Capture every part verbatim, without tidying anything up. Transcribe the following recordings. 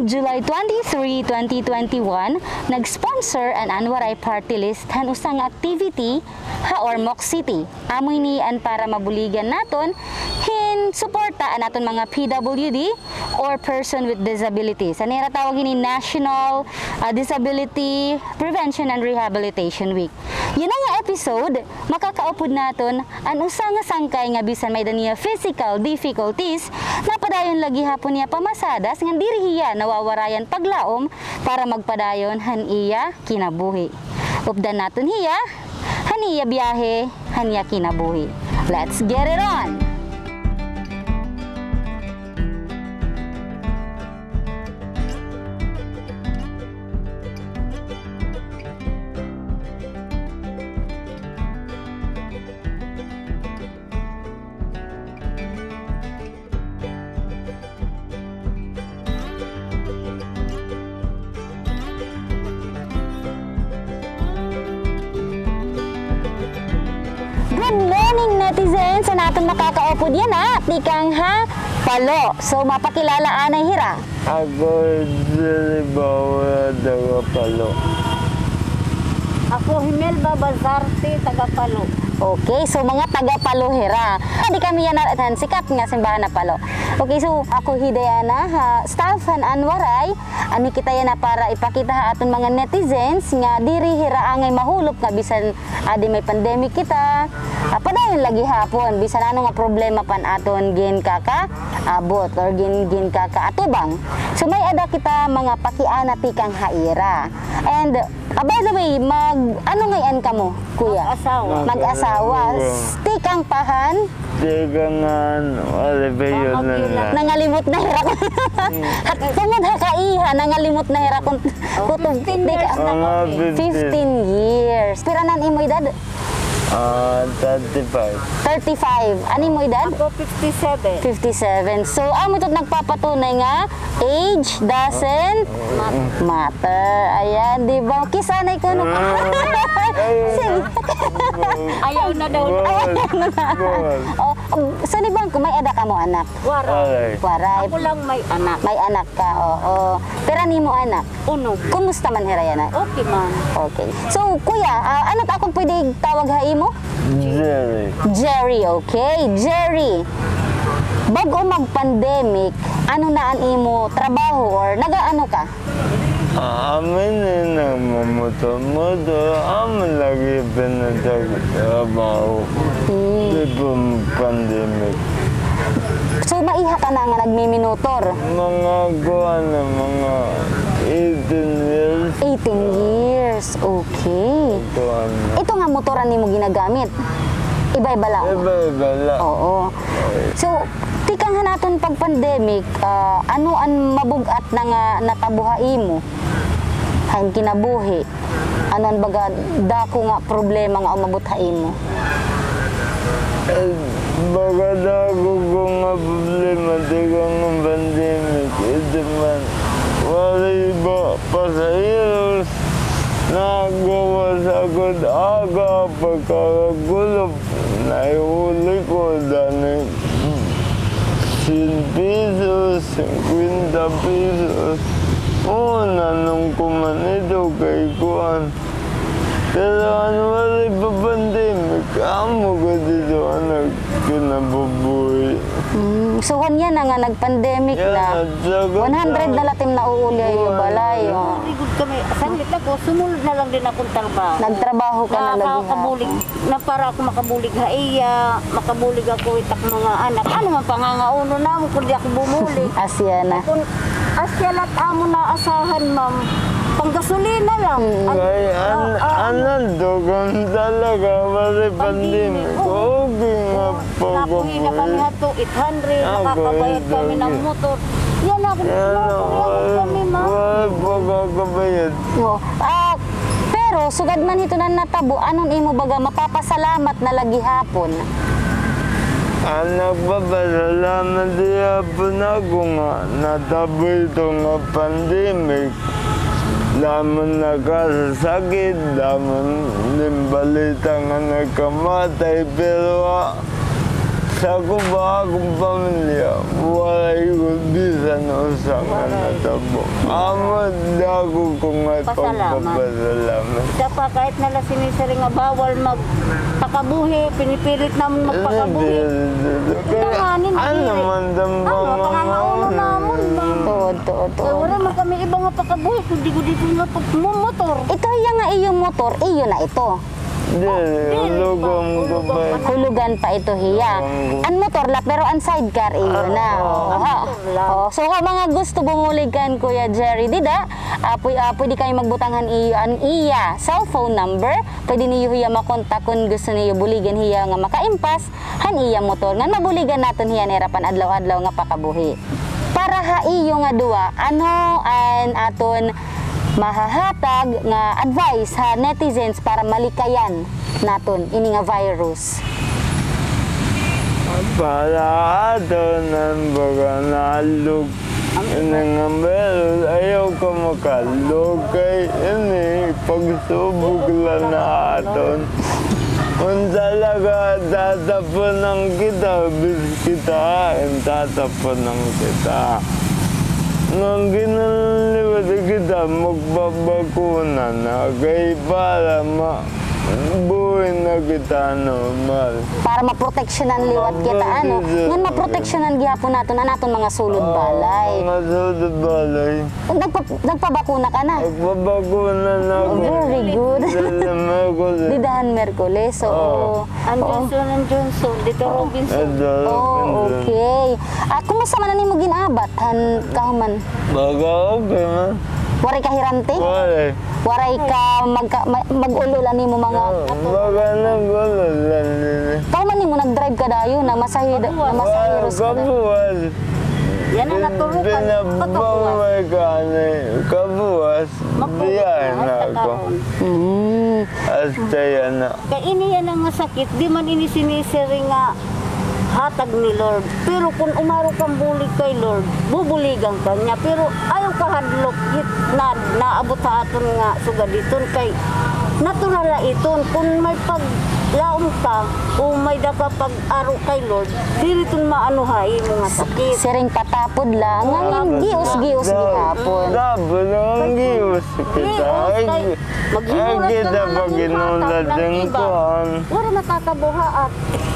July twenty-three, twenty twenty-one, nag-sponsor an An Waray Party List han usa nga activity ha Ormoc City. Amo ini an para mabuligan naton hin suporta an aton mga P W D or person with disabilities. An ira tawag ini National, ah, Disability Prevention and Rehabilitation Week. Yana nga episode, makakaupod naton an usa nga sangkay nga bisan may-ada niya physical difficulties, napadayon la gihapon niya pamasadas ngan diri hiya nawawarayan paglaom para magpadayon han iya kinabuhi. Updan naton hiya han iya biyahe, han iya kinabuhi. Let's get it on! Good morning, netizens! An aton makakaupod yana, tikang ha Palo. So, mapakilala anay hira. Ako si Ribawa, taga Palo. Ako hi Melba Bazarte, taga Palo. Okay, so mga taga Palo hira. Adi kami yana han sikat nga simbahan ha Palo. Okay, so ako hi Diana, ha, staff han An Waray. Ani kita yana para ipakita ha aton mga netizens nga diri hira angay mahulop nga bisan adi may pandemic kita, ah, padayon la gihapon, bisan ano nga problema pa an aton ginkakaabot or gin-, ginkakaatubang. So, may-ada kita mga pakiana tikang ha ira. And, ah, by the way, mag-, ano ngay-an kamo, kuya? Mag-asawa. Mag-asawa. Oo. Tikang pa han? Tikang han, wala pa yun na. Nangalimot na hira. Tungod ha kaiha, nangalimot na hira kun kutob. Fifteen years na kami. Mga fifteen. Fifteen years. Pira na an imo edad? Ah, thirty-five. Thirty-five. An imo edad? Ako, fifty-seven. Fifty-seven. So, amo ito nagpapatunay nga age doesn't matter. Ayan, di ba? Kisanay ko na. Sige. Ayaw na daw. Ayaw na. Oh, so, di ba, may-ada kamo anak? Waray. Waray. Ako lang may anak. May anak ka, oo. Pira nimo anak? Uno. Kumusta man hira yana? Okay man. Okay. So, kuya, ah, ano ta akon pwede tawag ha imo? Jerry. Jerry, okay. Jerry, bag-o mag-pandemic, ano na an imo trabaho or nagaano ka? Ah, amin eh, nagmamotor-motor. Amin lagi pinagtrabaho. Hmm. Before pandemic. So, maiha ka na nga nagmiminotor? Mga kuan na, mga eighteen years. Eighteen years, okay. Kuan na. Ito nga motor an imo ginagamit? Iba-iba lang? Iba-iba lang. Oo. So, tikang han aton pag-pandemic, ah, ano an mabug-at na nga natabo ha imo? Ha im kinabuhi? Ano an baga dako nga problema nga umabot ha imo? Eh, baga dako ko nga problema tikang nga pandemic, ito man. Waray iba pasaheros, nagawas ako aga pagkakakulop. Nahiuli ko dani cien pesos, cincuenta pesos. Oo, nanon ko man ito kay kuan. Pero ano, waray pa pandemic, amo ko dito an nagkinabubuhi. Mm, so, han yana nga nag-pandemic na, one hundred na la it im nauuli ha iyo balay, oh. Very good kami. Sanglit ako, sumulod na lang din akon trabaho. Nagtrabaho ka na lagi ha? Nakakabulig. Na para ako makabulig ha iya, makabulig ako itak mga anak. Ano man pangangaunon namon kun di ako bumulig? Asya na. Kun asya la it amon naasahan, ma'am. Panggasolina lang. Mm. Ay, an-, anan to, kun talaga, waray pandemic. Okay nga pag-umuwi. Napuhi na kami hadto, eight hundred, nakakabayad kami ng motor. Yan ako, kami, ma'am. Waray pagkakabayad. Oo. Ah, pero sugad man hito na natabo, ano an imo baga mapapasalamat na la gihapon? An nagpapasalamat gihapon ako nga natabo ito nga pandemic. Damo nakasasakit, damo limbalita nga nagkamatay, pero, ah, Ako ba, akon pamilya, waray ko bisan usa nga natabo. Amo, dako ko nga pagpapasalamat. Kahit na la sinisiring nga bawal magpakabuhi, pinipilit namon magpakabuhi. Kaya, ano man, ano, pangangaulo namon, ma. Tuod, tuod, tuod. Kay waray man kami iba nga pakabuhi, kundi ko dito nga pagmumotor. Ito hiya nga iyo motor, iyo na ito. Diri, hulugan ko pa. Hulugan pa ito hiya. An motor la, pero an sidecar iyo na. Oo. Oo. So, ha mga gusto bumulig kan Kuya Jerry dida, ah, pwede kami magbutang han iyo, an iya cellphone number. Pwede niyo hiya makontak kon gusto niyo buligan hiya nga makaimpas han iya motor ngan mabuligan naton hiya nira pan-adlaw-adlaw nga pakabuhi. Para ha iyo nga duwa, ano an aton mahahatag nga advice ha netizens para malikayan naton ini nga virus? Para aton an baga nahadlok ini nga virus, ayaw ka makahadlok kay ini pagsubok la na aton. Unsa la ka, tatapunan kita, bis kita hain, tatapunan kita. Ngan kinahanglan liwat kita magpabakuna na kay para mabuhi na kita normal. Para maproteksyonan liwat kita, ano? Ngan maproteksyonan gihapon naton an aton mga sulod balay. Mga sulod balay. Nagpa-, nagpabakuna ka na? Nagpabakuna na ako. Very good. Dida han Merkules. Dida han Merkules, oo. An Johnson, an Johnson, dito Robinson. Oh, okay. Ah, kumusta man an imo gin-abat han kahuman? Baga okay man. Waray ka hirante? Waray. Waray ka magka-, ma-, mag-ul-ol an imo mga... Baga nag-ul-ol la nini. Kahuman nimo nag-drive ka dayon, namasahe-, namasaheros ka dayon? Kabuwas. Yana, naturukan. Pinabuhay ka ani, kabuwas, biyahe na ako. Mm. Hasta yana. Kay ini yana nga sakit, di man ini sinisiring nga hatag ni Lord. Pero kon umaro kan bulig kay Lord, bubuligan ka niya. Pero ayaw kahadlok, hit na, naabot ha aton nga sugad hiton kay natural la iton. Kon may paglaom ka o may-ada ka pag-aro kay Lord, diri iton maano ha imo nga sakit. Siring patapod la, ngan gius-gius gihapon. Tapod la, ngan gius kita. Ay, maghimulat ka na lang, hatag la iba. Wala matatabo ha at.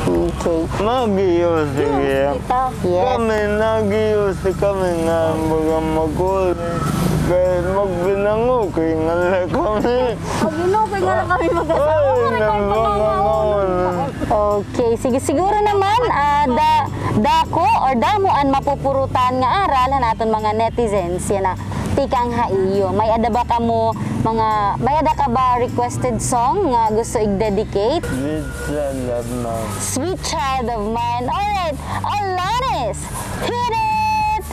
Okay. Mag-ius kita. Yes. Kami, nag-ius kami nga mga magulang. Kay magpinangukay nga la kami. Magpinangukay nga la kami mag-asawa. Ay, wala kami mga magulang. Okay, sige, siguro naman, ah, da-, dako or damo an mapupurutan nga aral han aton mga netizens, yana, tikang ha iyo. May-ada ba kamo mga, may-ada ka ba requested song nga gusto i-dedicate? Sweet Child of Mine. Sweet Child of Mine. Alright, Alanis, hit it!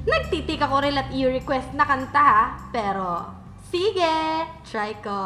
Nagtitik ako rila it iyo request na kanta, ha? Pero, sige, try ko.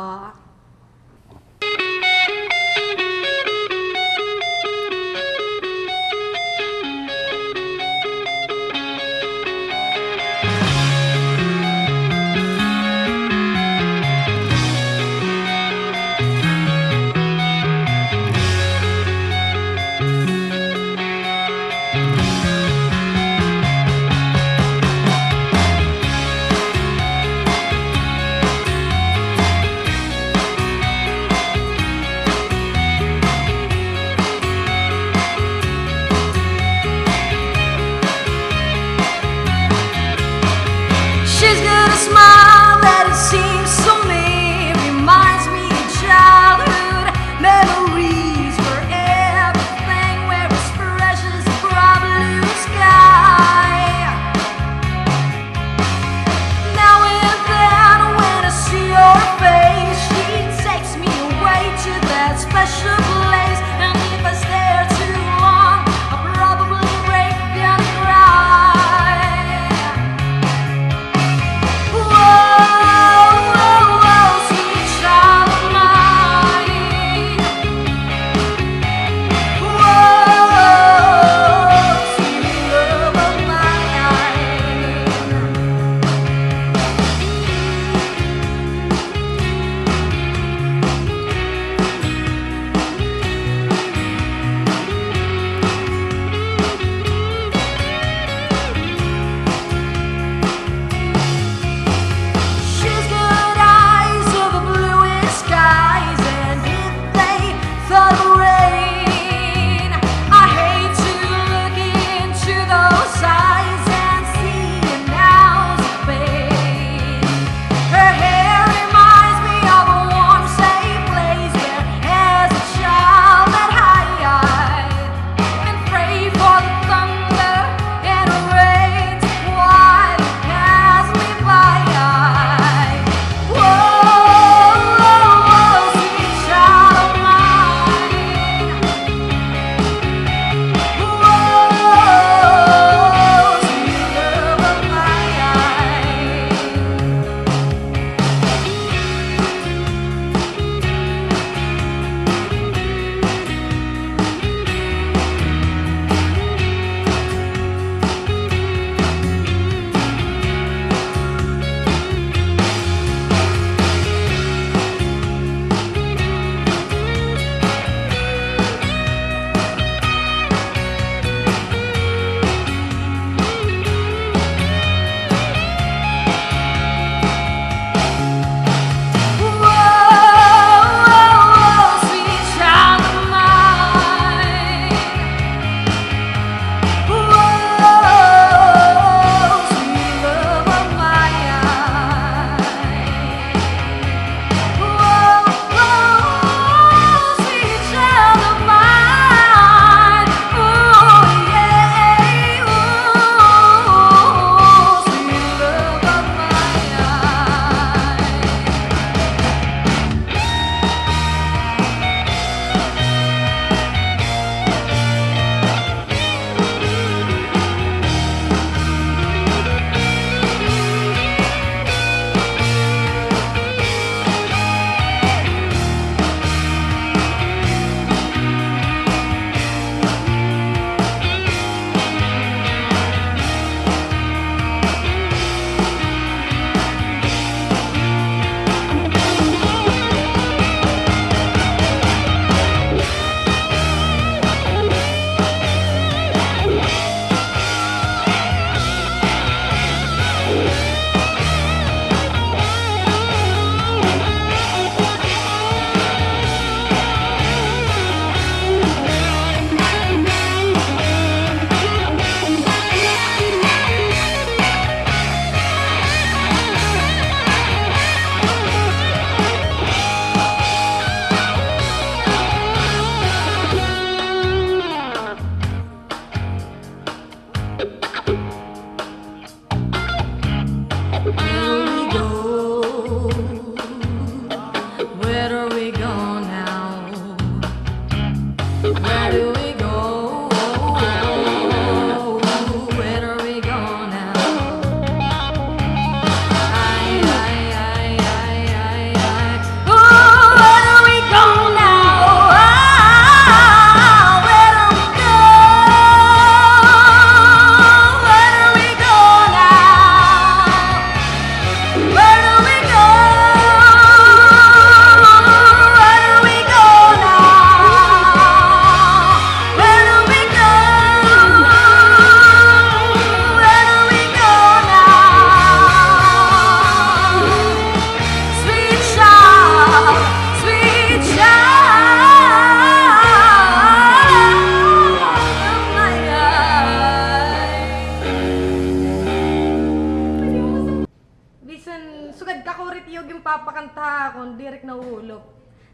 Kakurit iyo ginpapakanta ha akon, diri ak nahulop.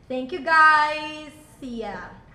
Thank you, guys. See ya.